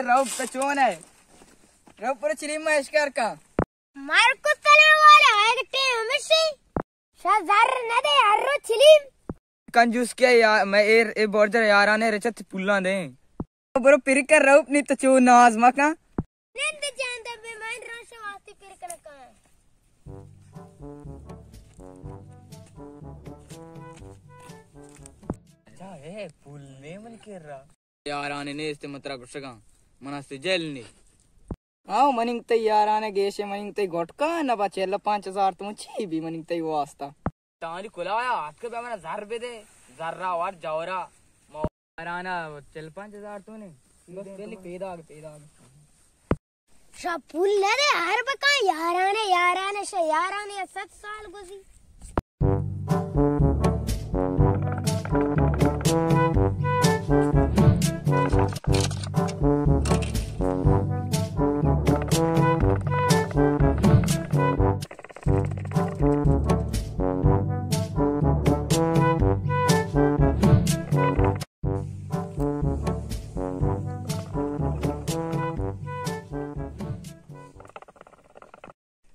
روپ تو چون ئے؟ روپ برو چلیم ما اشکار کن. مار کتنا والا، آئے ٹیم ہمیشی. شا زر نہ دے، ہر رو چلیم. کنجوس کیا یا، میں ایر، اے بورجر یارانے رچت پولاں دیں. برو پر کر روپ، نی تو چو ناز مکن. نند جان دے بے، من راشا واسطے پر کر کن. اچھا ہے، پول نے من کر رہا. یارانے نیست من ترا گشگاں، منا سجل نی. آؤ، مننگ تئی یارانے گیشے، مننگ تئی گٹکا نہ با، چل پانچ ہزار تومن چی بی مننگ تئی واسطہ؟ تانی کلایا آتک بیا منا زر بدے، زرا وار جورا. ما یارانا چل پانچ ہزار تومن. بس پہلے پیداگ، پیداگ. شا پول نہ دے، ہر بکا یارانے، یارانے، شا یارانے، ست سال گزی.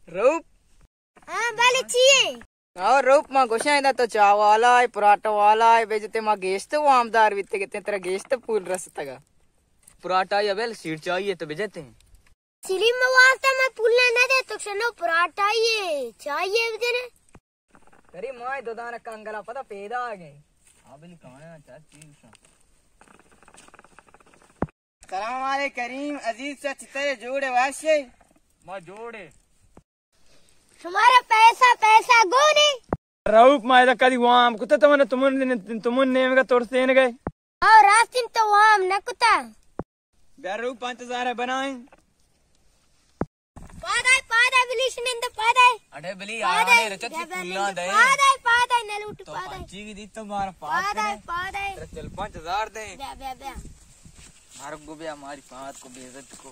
روپ. ہاں، بلے چی اے؟ او روپ، ما گوشاں ادا تو چاہ والا ئے، پراٹا والا ئے، بجتے ما گیشت وامدار بیتگتیں، ترا گیشت پول رستگا. پراٹا یا بل سیٹ چاہیے تو بجتے. سلیم واسطہ میں پول نہ دے تو شنو پراٹا ئے، چاہیے بدنے. کریم، ما دو دانہ کنگلا پدا پیدا آ گئے. ہاں، بلی کانا چاچی. سلام علیکم کریم عزیز، چا چترے، جوڑے واشے؟ ما جوڑے. شمارا پیسہ، پیسہ گونے؟ روپ، ما ادا کدی وام کتا تمن، تمن، تمن نیمگا ترسین گئے. او راستین تو وام نہ کتا. بیا روپ، پانچ ہزار بنائیں. پادائے، پادائے، بلیش نند پادائے. اڑے بلی، پادائے، آنے رچت بیا، بیا، پولاں نند دے. پادائے، پادائے، نہ لوٹ تو پادائے. پنچی کی دی تو مارا پاد پادائے، کرے. پادائے. ترا چل پانچ ہزار دے. بیا، بیا، بیا. مارک گو بیا، ماری پاد کو بے عزت کو.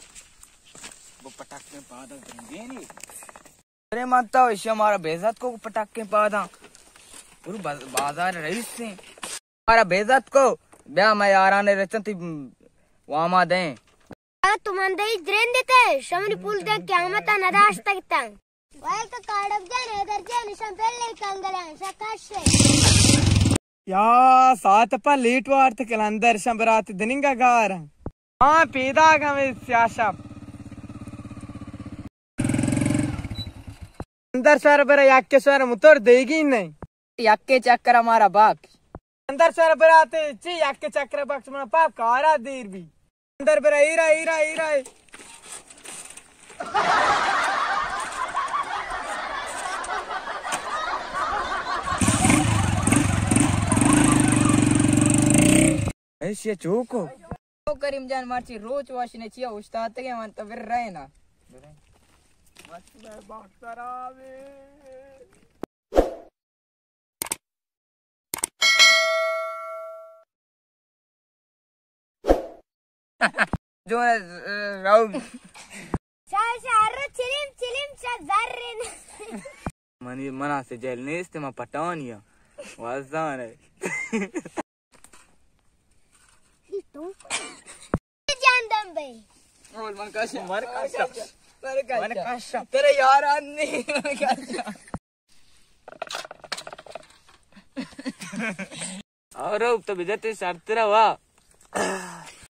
وہ پٹک میں پاد دیں گے نہیں. ارے من تو ایشی مارا بے عزت کو پٹک کے پاداں. پورو باز-، بازار رئیس سے. مارا بے عزت کو، بیا میں یارانے رچن تی واما دیں. تو من دئی درین دیتے، شمنی پول دے قیامت نہ داشتگ تاں. وای کا کاڑک جان، حیدر جان، شم پہلے کنگلان، شکاش سے. یا ساعت پا لیٹ وارت کلندر شم برات دننگا گار. ہاں، پیداگ ہمیں سیاہ شپ. اندر سر برا یک سر موتور دیگی نہیں. یک چکر ہمارا باک. اندر سر برا تے چی یک چکر باک، منا پاپ کارا دیر بی. اندر برا ایرا، ایرا، ایرا. ایشی چوکو. او کریم جان، مرچی روچ واشنے چیا اوشتاتگے، من تو بر رہے نا. جو راو. شا، شا، ہر رو چلیم، چلیم، شا زر رین. منی، منا سے جیل نیست، ما پٹانیا. وزان ہے. جان دم بھائی. اول من کاشا. من کاشا. من کاشا. تیرے یاران نہیں، من کاشا. اور تو بجتے شرط روا.